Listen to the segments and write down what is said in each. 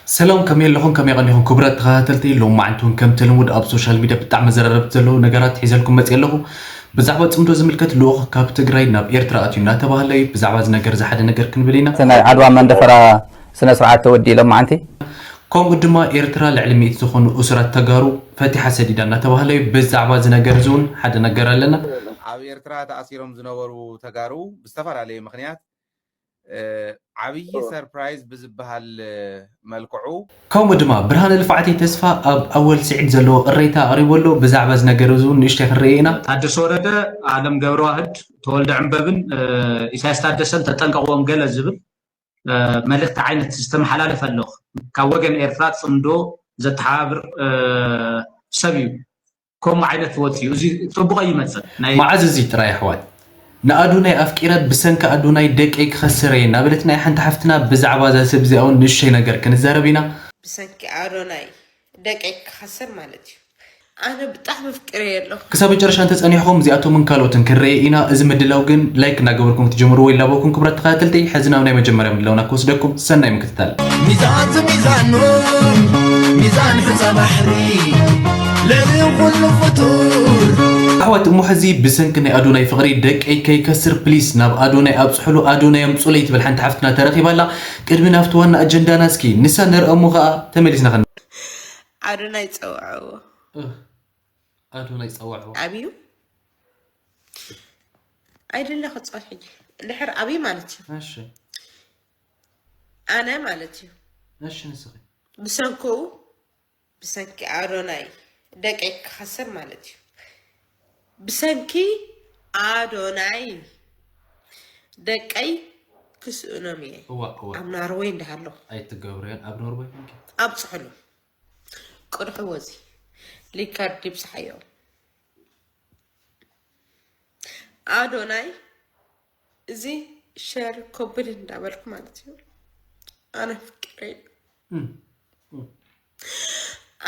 ሰላም፣ ከመይ ኣለኹም? ከመይ ቀኒኹም? ክቡራት ተኸታተልቲ፣ ሎማዓንቲ እውን ከምቲ ልሙድ ኣብ ሶሻል ሚድያ ብጣዕሚ መዘራረብቲ ዘለዉ ነገራት ሒዘልኩም መፅየ ኣለኹ። ብዛዕባ ፅምዶ ዝምልከት ልኡኽ ካብ ትግራይ ናብ ኤርትራ ኣትዩ እናተባህለ እዩ። ብዛዕባ እዚ ነገር እዚ ሓደ ነገር ክንብል ኢና። እቲ ናይ ዓድዋ መንደፈራ ስነ ስርዓት ተወዲኡ ሎማዓንቲ። ከምኡ ድማ ኤርትራ ልዕሊ ሚእቲ ዝኾኑ እሱራት ተጋሩ ፈቲሓ ሰዲዳ እናተባህለ እዩ። ብዛዕባ እዚ ነገር እዚ እውን ሓደ ነገር ኣለና። ኣብ ኤርትራ ተኣሲሮም ዝነበሩ ተጋሩ ብዝተፈላለየ ምኽንያት ዓብዪ ሰርፕራይዝ ብዝበሃል መልክዑ። ከምኡ ድማ ብርሃነ ልፍዓተይ ተስፋ ኣብ ኣወል ስዒድ ዘለዎ ቅሬታ ኣቕሪቡ ኣሎ። ብዛዕባ እዚ ነገር እዚ እውን ንእሽተይ ክንርኢ ኢና። ታደሰ ወረደ፣ ኣለም ገብረዋህድ፣ ተወልደ ዕንበብን ኢሳያስ ታደሰን ተጠንቀቕዎም ገለ ዝብል መልእኽቲ ዓይነት ዝተመሓላለፈ ኣሎ። ካብ ወገን ኤርትራ ጽምዶ ዘተሓባብር ሰብ እዩ። ከምኡ ዓይነት ወፂኡ እዚ ፅቡቕ ኣይመፅእ። ናይ መዓዝ እዚ ጥራይ ኣሕዋት ንኣዶናይ ኣፍቂረ ብሰንኪ ኣዶናይ ደቀይ ክኸስር እየ እናበለት ናይ ሓንቲ ሓፍትና ብዛዕባ እዛ ሰብ እዚኣ እውን ንእሽተይ ነገር ክንዛረብ ኢና። ብሰንኪ ኣዶናይ ደቀይ ክኸስር ማለት እዩ። ኣነ ብጣዕሚ ኣፍቂረ ኣለኹ። ክሳብ መጨረሻ እንተፀኒሕኹም እዚኣቶምን ካልኦትን ክንርኢ ኢና። እዚ ምድላው ግን ላይክ እናገበርኩም ክትጀምርዎ ይላበኩም። ክቡራት ተኸታተልቲ፣ ሕዚ ናብ ናይ መጀመርያ ምድላውና ክወስደኩም፣ ሰናይ ምክትታል። ሚዛን ሚዛን ሚዛን ሕፃ ባሕሪ ልዕሊ ኩሉ ፍጡር። ኣሕዋት እሞ ሕዚ ብሰንኪ ናይ ኣዶናይ ፍቕሪ ደቀይ ከይከስር ፕሊስ ናብ ኣዶናይ ኣብፅሕሉ፣ ኣዶናይ ኣምፁለይ ትብል ሓንቲ ሓፍትና ተረኺባ ኣላ። ቅድሚ ናብቲ ዋና ኣጀንዳና እስኪ ንሳ ነርአ እሞ ከዓ ተመሊስና ከን ኣዶናይ ፀውዐዎ። ኣዶናይ ፀውዐዎ። ኣብዩ ኣይደለ ክፃወት ሕጂ እንድሕር ኣብዩ ማለት እዩ። እሺ ኣነ ማለት እዩ። እሺ ንስኺ ብሰንክኡ ብሰንኪ ኣዶናይ ደቀይ ክኸስር ማለት እዩ። ብሰንኪ ኣዶናይ ደቀይ ክስእኖም እየ። እዋ እዋ ኣብ ናርወይ እንዳሃለኹ ኣይትገብርዮን ኣብ ኖርወይ ኮንኪ ኣብፅሕሉ ቅድሕዎ እዚ ሊካርድ ይብፅሓዮ ኣዶናይ እዚ ሸር ኮብል እንዳበልኩ ማለት እዩ። ኣነ ፍቅረ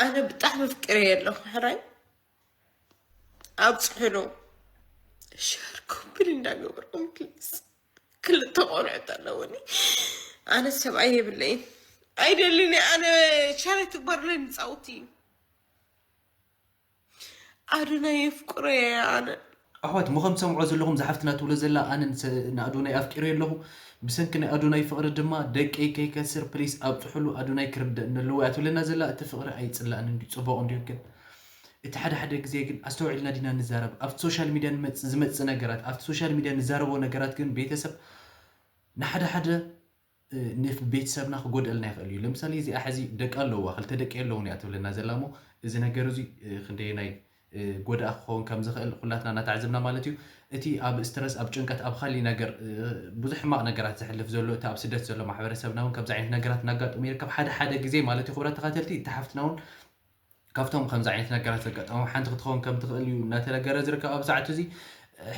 ኣነ ብጣዕሚ ፍቅረ ኣለኹ ሕራይ ኣብፅሕሉ ሸር ኮብል እንዳገበርኩም ፕሊስ። ክልተ ቆልዑት ኣለውኒ ኣነ ሰብኣይ የብለይን ኣይደልን ኣነ ሸር ትግበርለይ ንፃውቲ እዩ ኣዶናይ የፍቅሮ እየ ኣነ። ኣሕዋት ምኸም ትሰምዖ ዘለኹም ዝሓፍትና ትብሎ ዘላ ኣነ ንኣዶናይ ኣፍቂረ ኣለኹ ብሰንኪ ናይ ኣዶናይ ፍቕሪ ድማ ደቀይ ከይከስር ፕሊስ ኣብፅሕሉ ኣዶናይ ክርደእ ኣለዎ እያ ትብለና ዘላ። እቲ ፍቕሪ ኣይፅላእን እንዲ ፅቡቕ እንዲዩ ግን እቲ ሓደ ሓደ ግዜ ግን ኣስተውዒልና ዲና ንዛረብ ኣብቲ ሶሻል ሚድያ ዝመፅእ ነገራት ኣብቲ ሶሻል ሚድያ ንዛረቦ ነገራት ግን ቤተሰብ ንሓደ ሓደ ንቤተሰብና ክጎድኣልና ይኽእል እዩ። ለምሳሌ እዚኣ ሕዚ ደቂ ኣለዋ ክልተ ደቂ ኣለውን እያ ትብለና ዘላ እሞ እዚ ነገር እዚ ክንደየናይ ጎዳኢ ክኸውን ከም ዝኽእል ኩላትና እናተዓዘብና ማለት እዩ። እቲ ኣብ ስትረስ ኣብ ጭንቀት ኣብ ካሊእ ነገር ብዙሕ ሕማቕ ነገራት ዘሕልፍ ዘሎ እቲ ኣብ ስደት ዘሎ ማሕበረሰብና እውን ከምዚ ዓይነት ነገራት እናጋጠሙ ይርከብ ሓደ ሓደ ግዜ ማለት እዩ። ክቡራት ተኸታተልቲ እቲ ሓፍትና እውን ካብቶም ከምዚ ዓይነት ነገራት ዘጋጠሞም ሓንቲ ክትኸውን ከም ትኽእል እዩ እናተነገረ ዝርከብ ኣብ ሰዓቱ እዚ።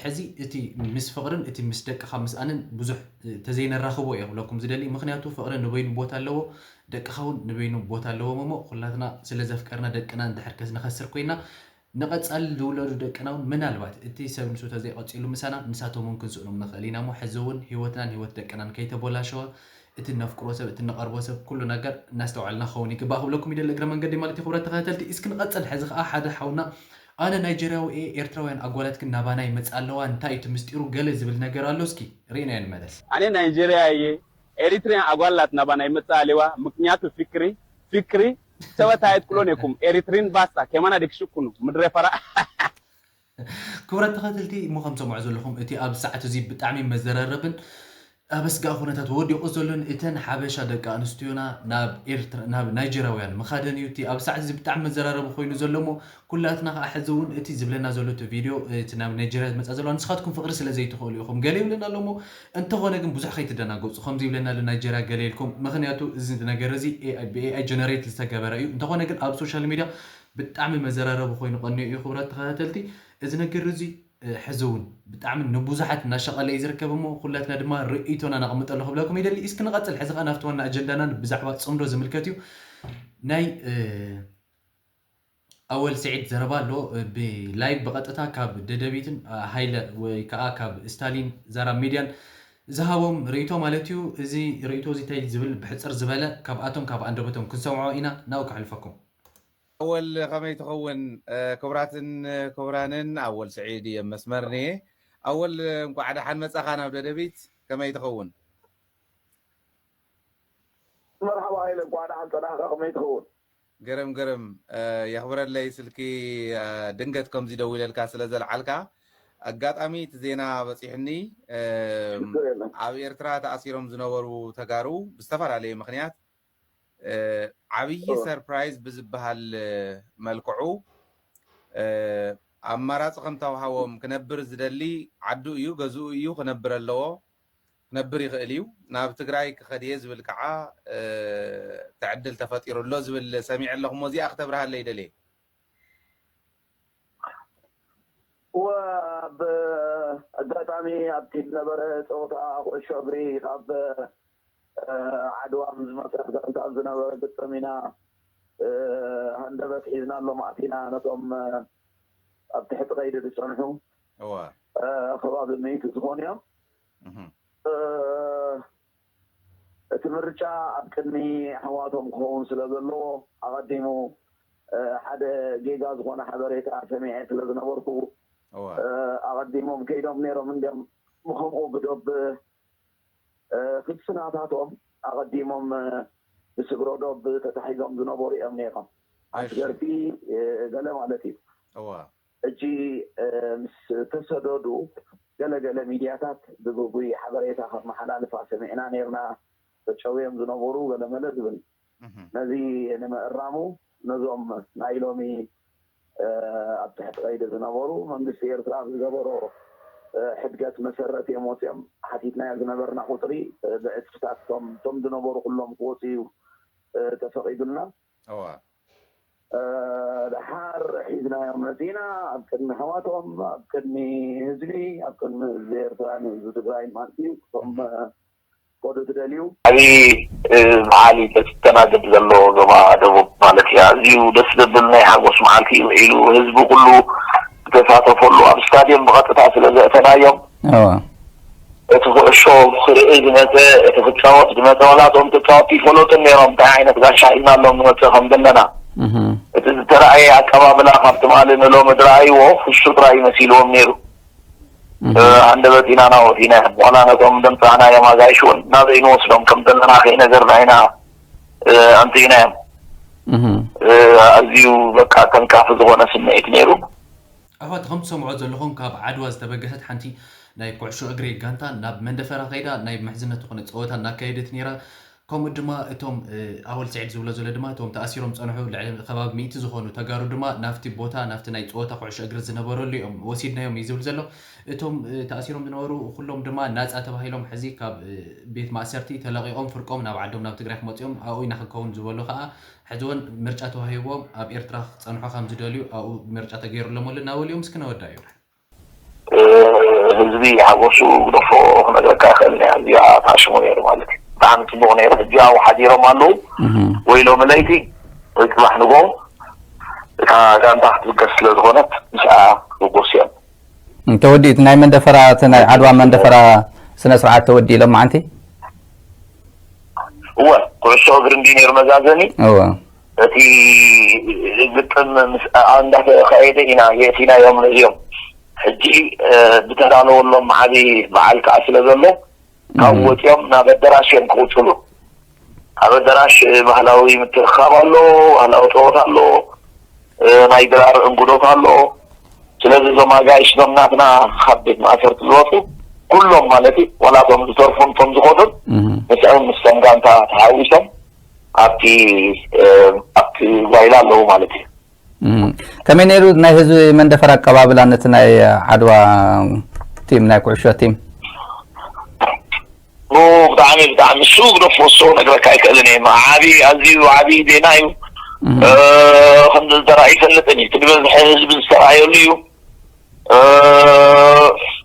ሕዚ እቲ ምስ ፍቕርን እቲ ምስ ደቅኻ ምስኣንን ብዙሕ ተዘይነራኽቦ እየ ክብለኩም ዝደሊ። ምኽንያቱ ፍቕሪ ንበይኑ ቦታ ኣለዎ፣ ደቅኻ እውን ንበይኑ ቦታ ኣለዎም። እሞ ኩላትና ስለ ዘፍቀርና ደቅና እንድሕር ከስ ንኸስር ኮይና ንቐጻሊ ዝውለዱ ደቅና እውን ምናልባት እቲ ሰብ ንሱ ተዘይቐጺሉ ምሳና ንሳቶም እውን ክንስእኖም ንኽእል ኢና። እሞ ሕዚ እውን ህይወትናን ህይወት ደቅናን ከይተበላሸወ እቲ ነፍቅሮ ሰብ እቲ ንቐርቦ ሰብ ኩሉ ነገር እናስተውዓልና ክኸውን ይግባእ ክብለኩም ይደሊ እግረ መንገዲ ማለት እዩ። ክቡራት ተኸታተልቲ እስኪ ንቐፅል። ሕዚ ከዓ ሓደ ሓውና ኣነ ናይጀርያዊ እየ ኤርትራውያን ኣጓላት ግን ናባና ይመፃ ኣለዋ እንታይ እቲ ምስጢሩ ገለ ዝብል ነገር ኣሎ እስኪ ርኢናዮ ንመለስ። ኣነ ናይጀርያ እየ ኤሪትሪያን ኣጓላት ናባና ይመፃ ኣለዋ ምክንያቱ ፍክሪ ፍክሪ ሰበት ኣይትክሎን የኩም ኤሪትሪን ባሳ ከማና ደክሽኩኑ ምድረ ፈራ ክቡራት ተኸታተልቲ እሞ ከም ሰምዖ ዘለኹም እቲ ኣብ ሰዓት እዚ ብጣዕሚ መዘራረብን ኣብ ኣስጋኢ ኩነታት ወዲቑ ዘሎን እተን ሓበሻ ደቂ ኣንስትዮና ናብ ኤርትራ ናብ ናይጀራውያን ምኻደን እዩ። እቲ ኣብ ሰዓት እዚ ብጣዕሚ መዘራረቢ ኮይኑ ዘሎ እሞ ኩላትና ከዓ ሕዚ እውን እቲ ዝብለና ዘሎ እቲ ቪድዮ እቲ ናብ ናይጀርያ ዝመፃ ዘለዋ ንስኻትኩም ፍቕሪ ስለ ዘይትኽእሉ ኢኹም ገለ ይብለና ኣሎ እሞ እንተኾነ ግን ብዙሕ ከይትደናገፁ ከምዚ ይብለና ኣሎ ናይጀርያ ገለ ኢልኩም ምኽንያቱ እዚ ነገር እዚ ብኤኣይ ጀነሬት ዝተገበረ እዩ። እንተኾነ ግን ኣብ ሶሻል ሚድያ ብጣዕሚ መዘራረቢ ኮይኑ ቀኒኡ እዩ። ክቡራት ተኸታተልቲ፣ እዚ ነገር እዚ ሕዚ እውን ብጣዕሚ ንብዙሓት እናሸቐለ እዩ ዝርከብ እሞ ኩላትና ድማ ርእይቶና ነቕምጠሉ ክብለኩም ይደሊ። እስኪ ንቐፅል። ሕዚ ኸዓ ናብቲ ዋና ኣጀንዳና ብዛዕባ ፅምዶ ዝምልከት እዩ። ናይ ኣወል ስዒድ ዘረባ ኣሎ። ብላይቭ ብቐጥታ ካብ ደደቢትን ሃይለ ወይ ከዓ ካብ ስታሊን ዛራ ሚድያን ዝሃቦም ርእይቶ ማለት እዩ። እዚ ርእይቶ እዚ እንታይ ዝብል ብሕጽር ዝበለ ካብኣቶም ካብ ኣንደበቶም ክንሰምዖ ኢና። ናብኡ ከሕልፈኩም። ኣወል ከመይ ትኸውን? ክቡራትን ክቡራንን ኣወል ስዒድ እየ መስመር እየ። ኣወል እንኳዕ ደሓን መጻኻ ናብ ደደቢት። ከመይ ትኸውን? መርሓባ ሃይለ፣ እንኳዕ ደሓን ጸናሕካ። ከመይ ትኸውን? ገረም ገረም። የኽብረለይ ስልኪ ድንገት ከምዚ ደዊለልካ ስለ ዘልዓልካ። ኣጋጣሚ እቲ ዜና በጺሕኒ። ኣብ ኤርትራ ተኣሲሮም ዝነበሩ ተጋሩ ብዝተፈላለየ ምኽንያት ዓብዪ ሰርፕራይዝ ብዝበሃል መልክዑ ኣማራፂ ከም ተዋሃቦም፣ ክነብር ዝደሊ ዓዱ እዩ፣ ገዝኡ እዩ፣ ክነብር ኣለዎ፣ ክነብር ይኽእል እዩ፣ ናብ ትግራይ ክኸድ እየ ዝብል ከዓ ትዕድል ተፈጢሩ ኣሎ ዝብል ሰሚዐ ኣለኹ። እሞ እዚኣ ክተብርሃለይ ደልየ። እወ፣ ኣብ ኣጋጣሚ ኣብቲ ዝነበረ ፀወታ ኩዕሾ እግሪ ካብ ዓድዋ ምስ መሰረት ጋንታ ኣብ ዝነበረ ግጥም ኢና ሃንደበት ሒዝናሎም ኣቲና ነቶም ኣብ ትሕቲ ቀይዲ ዝፀንሑ ከባቢ ሚእቲ ዝኾኑ እዮም። እቲ ምርጫ ኣብ ቅድሚ ኣሕዋቶም ክኸውን ስለ ዘለዎ ኣቐዲሙ ሓደ ጌጋ ዝኾነ ሓበሬታ ሰሚዐ ስለ ዝነበርኩ ኣቐዲሞም ከይዶም ነይሮም እንዲም ብከምኡ ብዶብ ክስናታቶም ኣቐዲሞም ብስግሮ ዶብ ተታሒዞም ዝነበሩ እዮም ነይሮም። ኣስገርቲ ገለ ማለት እዩ። ሕጂ ምስ ተሰደዱ ገለገለ ሚድያታት ብግጉይ ሓበሬታ ከመሓላልፋ ሰሚዕና ነይርና። ተጨውዮም ዝነበሩ ገለመለ ዝብል ነዚ ንምእራሙ ነዞም ናይ ሎሚ ኣብ ትሕቲ ቀይዲ ዝነበሩ መንግስቲ ኤርትራ ብዝገበሮ ሕድገት መሰረት እዮም ወፂኦም። ሓቲትናዮ ዝነበርና ቁፅሪ ብዕፅፍታት እቶም ዝነበሩ ኩሎም ክወፅኡ ተፈቒዱልና። ደሓር ሒዝናዮም መፂና ኣብ ቅድሚ ኣሕዋቶም፣ ኣብ ቅድሚ ህዝቢ፣ ኣብ ቅድሚ ህዝቢ ኤርትራ፣ ንህዝቢ ትግራይ ማለት እዩ። እቶም ከዱ ትደልዩ። ዓብዪ በዓል እዩ ዘስተናግድ ዘሎ ዞባ ደቡብ ማለት እዩ። ኣዝዩ ደስ ዘብል ናይ ሓጎስ መዓልቲ እዩ ውዒሉ። ህዝቢ ኩሉ ዝተሳተፈሉ ኣብ ስታድየም ብቐጥታ ስለ ዘእተናዮም እቲ ኩዕሾ ክርኢ ዝመፀ እቲ ክፃወት ዝመፀ ዋላ እቶም ተፃወትቲ ይፈለጡን ነይሮም እንታይ ዓይነት ጋሻ ሒዝናሎም ንመፅእ ከም ዘለና። እቲ ዝተረኣየ ኣቀባብላ ካብ ትማሊ ንሎሚ ዝረኣይዎ ፍሹ ጥራይ እዩ መሲልዎም ነይሩ። ሃንደበት ኢና ናወት ኢና ዋላ ነቶም ደምፃእናዮም ኣጋይሽ እውን ናበይ ንወስዶም ከም ዘለና ከይነገርና ኢና ኣምፂእናዮም። ኣዝዩ በቃ ተንካፊ ዝኾነ ስምዒት ነይሩ። ኣሕዋት ከም ትሰምዖ ዘለኹም ካብ ዓድዋ ዝተበገሰት ሓንቲ ናይ ኩዕሾ እግሪ ጋንታ ናብ መንደፈራ ከይዳ ናይ ምሕዝነት ዝኾነ ፀወታ እናካየደት ነይራ። ከምኡ ድማ እቶም ኣወል ስዒድ ዝብሎ ዘሎ ድማ እቶም ተኣሲሮም ዝፀንሑ ልዕሊ ከባቢ ሚእቲ ዝኾኑ ተጋሩ ድማ ናብቲ ቦታ ናብቲ ናይ ፀወታ ኩዕሾ እግሪ ዝነበረሉ እዮም ወሲድናዮም እዩ ዝብል ዘሎ። እቶም ተኣሲሮም ዝነበሩ ኩሎም ድማ ናፃ ተባሂሎም ሕዚ ካብ ቤት ማእሰርቲ ተለቒቖም ፍርቆም ናብ ዓዶም ናብ ትግራይ ክመፅኦም ኣብኡ ኢና ክንከውን ዝበሉ ከዓ ሕዚ እውን ምርጫ ተዋሂብዎም ኣብ ኤርትራ ክፀንሑ ከም ዝደልዩ ኣብኡ ምርጫ ተገይሩሎም ኣሎ እናበሉ እዮም። እስኪ ነወዳ እዩ ህዝቢ ሓጎሱ ግደፎ ክነግረካ ይኽእል እያ። እዚኣ ተኣሽሙ ነይሩ ማለት እዩ። ብጣዕሚ ፅቡቕ ነይሩ። ሕጂ ኣብኡ ሓዲሮም ኣለዉ ወይ ሎሚ ለይቲ ወይ ፅባሕ ንጎ እታ ጋንታ ክትብገስ ስለ ዝኾነት ምስኣ ክብጎስ እዮም። ተወዲኡ እቲ ናይ መንደፈራ እቲ ናይ ዓድዋ መንደፈራ ስነ ስርዓት ተወዲኡ ሎማዓንቲ እወ ኩዕሾ እግሪ እንዲ ነይሩ መዛዘሚ እወ እቲ ግጥም ምስ እንዳተኻየደ ኢና የእቲናዮም ነዚኦም ሕጂ ብተዳለወሎም ዓቢ በዓል ከዓ ስለ ዘሎ ካብ ወፂኦም ናብ ኣደራሽ እዮም ክውፅሉ ኣብ ኣደራሽ ባህላዊ ምትእኽኻብ ኣሎ ባህላዊ ፀወታ ኣሎ ናይ ድራር እንጉዶት ኣሎ ስለዚ እዞም ኣጋይሽ እዞም ናትና ካብ ቤት ማእሰርቲ ዝወፁ ኩሎም ማለት እዩ ዋላ እቶም ዝተርፉን እቶም ዝኸዱን ምስዕም ምስቶም ጋንታ ተሓዊሶም ኣብቲ ኣብቲ ጓይላ ኣለዉ ማለት እዩ ከመይ ነይሩ ናይ ህዝቢ መንደፈር ኣቀባብላ ነቲ ናይ ዓድዋ ቲም ናይ ኩዕሾ ቲም ብጣዕሚ ብጣዕሚ እሱ ግደፎ እሱ ነግረካ ኣይክእልን እየ ዓብዪ ኣዝዩ ዓብዪ ዜና እዩ ከምዚ ዝተረኣዩ ይፈልጥን እዩ እቲ ዝበዝሐ ህዝቢ ዝተረኣየሉ እዩ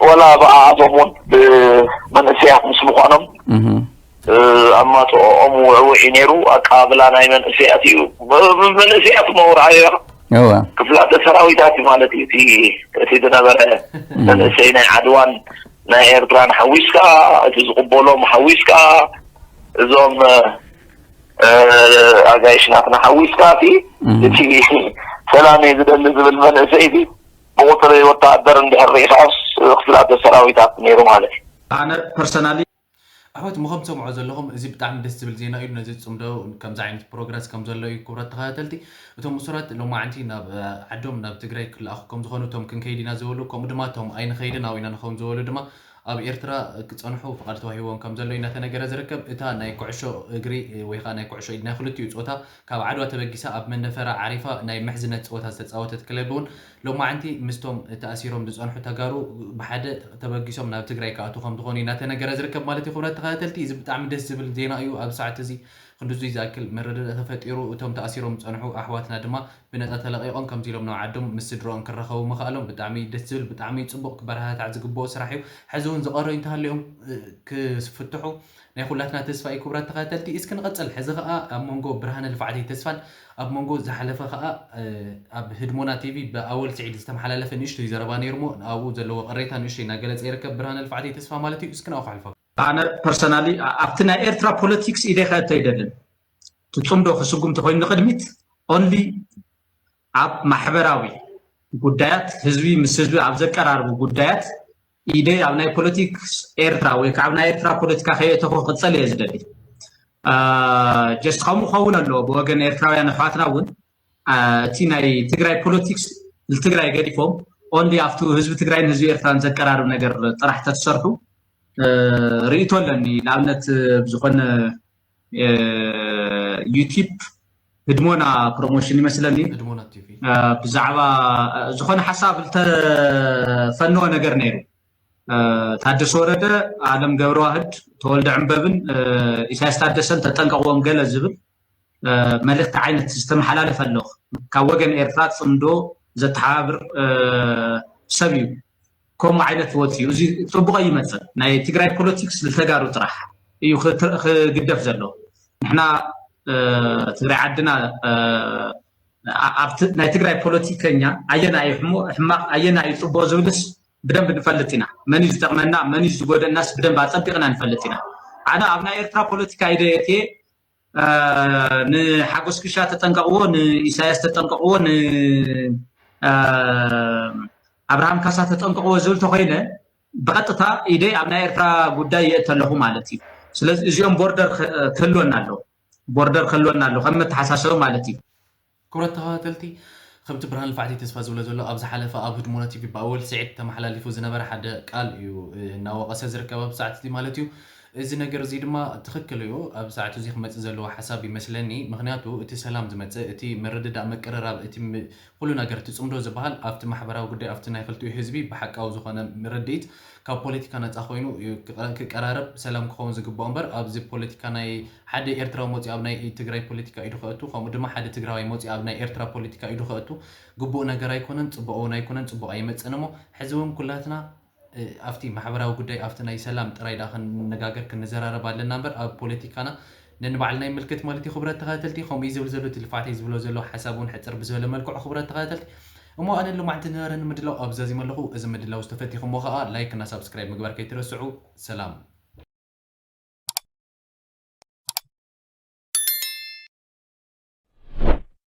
ወላ ብኣቶም እውን ብመንእሰያት ምስ ምዃኖም ኣማፅኦም ውዕውዕ እዩ ነይሩ ኣቀባብላ ናይ መንእሰያት እዩ መንእሰያት መውርዓዮ ክፍላተ ሰራዊታት እዩ ማለት እዩ እቲ ዝነበረ መንእሰይ ናይ ዓድዋን ናይ ኤርትራን ሓዊስካ፣ እቲ ዝቕበሎም ሓዊስካ፣ እዞም ኣጋይሽ ናትና ሓዊስካ፣ እቲ ሰላም እየ ዝደሊ ዝብል መንእሰይ ብቁፅሪ ወተሃደር እንድሕር ርኢኻስ ክፍላተ ሰራዊታት ነይሩ ማለት እዩ። ኣነ ፐርሰናሊ ኣሕዋት ምኸም ትሰምዖ ዘለኹም እዚ ብጣዕሚ ደስ ዝብል ዜና እዩ። ነዚ ዝፅምዶ ከምዚ ዓይነት ፕሮግረስ ከም ዘሎ እዩ። ክቡራት ተኸታተልቲ እቶም እሱራት ሎማዓንቲ ናብ ዓዶም ናብ ትግራይ ክለኣኹ ከም ዝኾኑ እቶም ክንከይድ ኢና ዝበሉ ከምኡ ድማ እቶም ኣይንኸይድን ኣብኡ ኢና ንኸውን ዝበሉ ድማ ኣብ ኤርትራ ክፀንሑ ፍቓድ ተዋሂቦም ከም ዘሎ እዩ እናተነገረ ዝርከብ። እታ ናይ ኩዕሾ እግሪ ወይ ከዓ ናይ ኩዕሾ ኢድ ናይ ክልቲኡ ፆታ ካብ ዓድዋ ተበጊሳ ኣብ መነፈራ ዓሪፋ ናይ ምሕዝነት ፀወታ ዝተፃወተት ክለብ እውን ሎማዓንቲ ምስቶም ተኣሲሮም ዝፀንሑ ተጋሩ ብሓደ ተበጊሶም ናብ ትግራይ ክኣትዉ ከም ዝኾኑ እዩ እናተነገረ ዝርከብ ማለት እዩ። ክቡራት ተኸታተልቲ እዚ ብጣዕሚ ደስ ዝብል ዜና እዩ። ኣብ ሰዓት እዚ ክንድዙይ ዝኣክል መረዳዳእ ተፈጢሩ እቶም ተኣሲሮም ዝፀንሑ ኣሕዋትና ድማ ብነፃ ተለቒቖም ከምዚ ኢሎም ናብ ዓዶም ምስ ስድረኦም ክራኸቡ ምኽኣሎም ብጣዕሚ ደስ ዝብል ብጣዕሚ ፅቡቕ ክበረታታዕ ዝግብኦ ስራሕ እዩ። ሕዚ እውን ዝቐረዩ እንተሃልዮም ክፍትሑ ናይ ኩላትና ተስፋ እዩ። ክቡራት ተኸታተልቲ እስኪ ንቐፅል። ሕዚ ከዓ ኣብ መንጎ ብርሃነ ልፍዓተይ ተስፋን ኣብ መንጎ ዝሓለፈ ከዓ ኣብ ህድሞና ቲቪ ብኣወል ስዒድ ዝተመሓላለፈ ንእሽቶይ ዘረባ ነይሩ እሞ ኣብኡ ዘለዎ ቅሬታ ንእሽቶይ እናገለፀ ይርከብ ብርሃነ ልፍዓተይ ተስፋ ማለት እዩ። እስኪ ናብኡ ከሕልፈኩም። ኣነ ፐርሰናሊ ኣብቲ ናይ ኤርትራ ፖለቲክስ ኢደይ ከእቶ ኣይደልን። እቲ ፅምዶ ክስጉም ተኮይኑ ንቅድሚት only ኣብ ማሕበራዊ ጉዳያት ህዝቢ ምስ ህዝቢ ኣብ ዘቀራርቡ ጉዳያት ኢደይ ኣብ ናይ ፖለቲክስ ኤርትራ ወይ ከዓ ኣብ ናይ ኤርትራ ፖለቲካ ከየእተኹ ክቅፀል እየ ዝደሊ። just ከምኡ ክኸውን ኣለዎ ብወገን ኤርትራውያን ኣሕዋትና እውን እቲ ናይ ትግራይ ፖለቲክስ ንትግራይ ገዲፎም only ኣብቲ ህዝቢ ትግራይን ህዝቢ ኤርትራን ዘቀራርብ ነገር ጥራሕ ተትሰርሑ ርእይቶ ኣለኒ። ንኣብነት ብዝኾነ ዩቲብ ህድሞና ፕሮሞሽን ይመስለኒ ህድሞና ቲቪ ብዛዕባ ዝኾነ ሓሳብ ዝተፈነወ ነገር ነይሩ። ታደሰ ወረደ፣ ኣለም ገብረዋህድ፣ ተወልደ ዕንበብን ኢሳያስ ታደሰን ተጠንቀቕዎም ገለ ዝብል መልእክቲ ዓይነት ዝተመሓላለፈ ኣሎ። ካብ ወገን ኤርትራ ፅምዶ ዘተሓባብር ሰብ እዩ። ከምኡ ዓይነት ወፂኡ እዚ ፅቡቕ ኣይመፅእ። ናይ ትግራይ ፖለቲክስ ንተጋሩ ጥራሕ እዩ ክግደፍ ዘሎ። ንሕና ትግራይ ዓድና ኣብቲ ናይ ትግራይ ፖለቲከኛ ኣየና እዩ ሕማቕ ኣየና እዩ ፅቡቕ ዝብልስ ብደንብ ንፈልጥ ኢና። መን እዩ ዝጠቕመና መን እዩ ዝጎደእናስ ብደንብ ኣፀቢቕና ንፈልጥ ኢና። ኣነ ኣብ ናይ ኤርትራ ፖለቲካ ኢደ እትየ ንሓጎስ ክሻ ተጠንቀቕዎ፣ ንኢሳያስ ተጠንቀቕዎ፣ ንኣብርሃም ካሳ ተጠንቀቕዎ ዝብል ተኮይነ ብቐጥታ ኢደይ ኣብ ናይ ኤርትራ ጉዳይ የእተ ኣለኹ ማለት እዩ። ስለዚ እዚኦም ቦርደር ክህልወና ኣለዎ፣ ቦርደር ክህልወና ኣለዎ ከም መተሓሳሰቢ ማለት እዩ። ክቡራት ተኸታተልቲ፣ ከምቲ ብርሃን ልፍዓተይ ተስፋ ዝብሎ ዘሎ፣ ኣብ ዝሓለፈ ኣብ ህድሞና ቲቪ ብኣወል ስዒድ ተመሓላሊፉ ዝነበረ ሓደ ቃል እዩ እናወቐሰ ዝርከብ ኣብዚ ሰዓት እዚ ማለት እዩ። እዚ ነገር እዚ ድማ ትኽክል እዩ፣ ኣብዚ ሰዓት እዚ ክመፅእ ዘለዎ ሓሳብ ይመስለኒ። ምኽንያቱ እቲ ሰላም ዝመፅእ፣ እቲ ምርድዳእ፣ ምቅርራብ፣ እቲ ኩሉ ነገር፣ እቲ ፅምዶ ዝበሃል ኣብቲ ማሕበራዊ ጉዳይ፣ ኣብቲ ናይ ክልቲኡ ህዝቢ ብሓቃዊ ዝኾነ ርድኢት ካብ ፖለቲካ ነፃ ኮይኑ ክቀራረብ ሰላም ክኸውን ዝግብኦ እምበር ኣብዚ ፖለቲካ ናይ ሓደ ኤርትራዊ መፂኡ ኣብ ናይ ትግራይ ፖለቲካ ኢዱ ከእቱ ከምኡ ድማ ሓደ ትግራዋይ መፂኡ ኣብ ናይ ኤርትራ ፖለቲካ ኢዱ ከእቱ ግቡእ ነገር ኣይኮነን፣ ፅቡቕ እውን ኣይኮነን፣ ፅቡቕ ኣይመፅን እሞ ሕዚ እውን ኩላትና ኣብቲ ማሕበራዊ ጉዳይ ኣብቲ ናይ ሰላም ጥራይ ደኣ ክንነጋገር ክንዘራረብ ኣለና እምበር ኣብ ፖለቲካና ነንባዕልና ይምልከት ማለት እዩ። ክቡራት ተኸታተልቲ ከምኡ እዩ ዝብል ዘሎ እቲ ልፋዕተይ ዝብሎ ዘሎ ሓሳብ እውን ሕፅር ብዝበለ መልክዑ ክቡራት ተኸታተልቲ እሞ ኣነ ሎማዕንቲ ዝነበረኒ ምድላው ኣብዛዚመ ኣለኹ። እዚ ምድላው ዝተፈቲኹሞ ከዓ ላይክ እና ሳብስክራይብ ምግባር ከይትረስዑ። ሰላም።